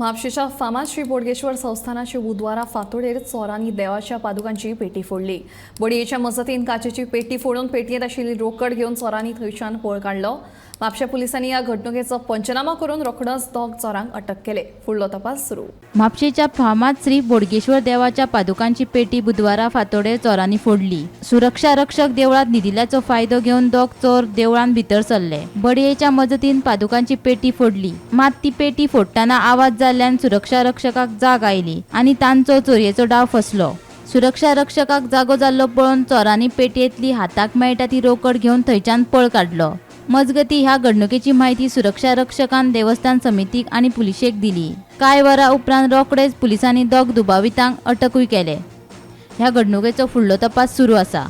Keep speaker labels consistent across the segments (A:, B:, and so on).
A: म्हापशेच्या फामाद श्री बोडगेश्वर संस्थानाची बुधवारा फांतोडेर चोरांनी देवाच्या पादुकांची पेटी फोडली. बडयेच्या मजतीन काचेची पेटी फोडून पेटयेंत आशिल्ली रोकड घेवन चोरांनी थंयच्यान पळ काडलो. म्हापशा पुलिसांनी ह्या घडणुकेचो पंचनामा करून रोखडोच दोग चोरांक अटक केले. फुडलो तपास सुरू.
B: म्हापशेच्या फामाद श्री बोडगेश्वर देवाच्या पादुकांची पेटी बुधवारा फांतोडेर चोरांनी फोडली. सुरक्षा रक्षक देवळात न्हिदिल्ल्याचो फायदो घेवन दोग चोर देवळांत भितर सरले. बडयेच्या मजतीन पादुकांची पेटी फोडली. मात ती पेटी फोडटना आवाज जाल्ल्यान सुरक्षा रक्षकाक जाग आयली आनी तांचो चोरयेचो डाव फसलो. सुरक्षा रक्षकाक जागो जाल्लो पळोवन चोरांनी पेटयेंतली हाताक मेळटा ती रोकड घेवन थंयच्यान पळ काडलो. मजगती ह्या घडणुकेची माहिती सुरक्षा रक्षकान देवस्थान समितीक आनी पुलिशेक दिली. कांय वरां उपरांत रोखडेच पुलिसांनी दोग दुबावितांक अटकूय केले. ह्या घडणुकेचो फुडलो तपास सुरू आसा.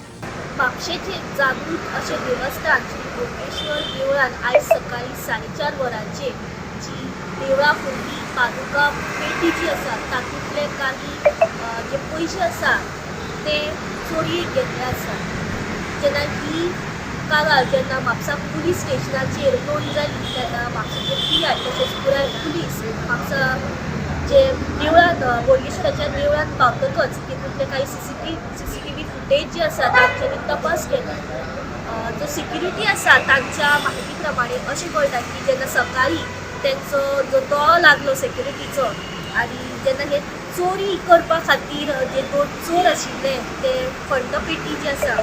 C: म्हापशेचे जागृत अशें देवस्थान श्री बोडगेश्वर देवळान आयज सकाळी 4:30 वरांचेर जी देवळा फुडली पादुका पेटी जी आसा तातूंतले काही जे पयशे आसा ते चोरयेक गेल्ले आसा. जेन्ना ही कागाळ जेन्ना म्हापसा पुलीस स्टेशनाचेर नोंद जाली तेन्ना म्हापशेचे पी I तशेंच पुराय पुलीस म्हापसा जे देवळान बोडगेश्वराच्या देवळान पावतकच तितूंतले काही सीसीटीव्ही फुटेज जे आसा तांच्यांनी तपास केलो. जो सिक्युरिटी आसा तांच्या माहिती प्रमाणे अशें कळटा की जेन्ना सकाळी तेंचो जो दोळो लागलो सेक्युरिटीचो आनी जेन्ना हे चोरी करपा खातीर जे दोन चोर आशिल्ले ते फंड पेटी जी आसा,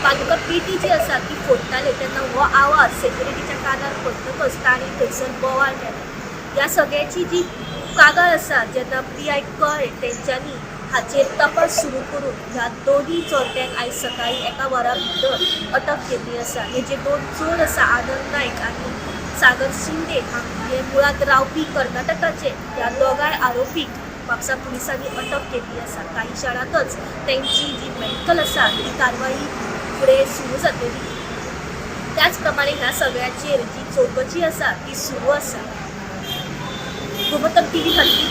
C: पादुका पेटी जी आसा ती फोडटाले तेन्ना हो आवाज सेक्युरिटीच्या कानार पडटकच तांणी थंयसर बोवाळ केलो. ह्या सगळ्याची जी कागाळ आसा जेन्ना पी I कळ्ळें तेंच्यांनी हाचेर तपास सुरू करून ह्या दोनूय चोरट्यांक आयज सकाळी एका वरा भितर अटक केल्ली आसा. हे जे दोन चोर आसा आनंद नायक आनी सागर शिंदे हे मुळांत रावपी कर्नाटकाचे. ह्या दोगांय आरोपीक म्हापसा पुलिसांनी अटक केल्ली आसा. काही क्षणांतच तेंची जी मेडिकल आसा ती कारवाई फुडें सुरू जातली. त्याच प्रमाणे ह्या सगळ्याचेर जी चवकशी आसा ती सुरू आसा. गोमंतक टीव्ही खातीर.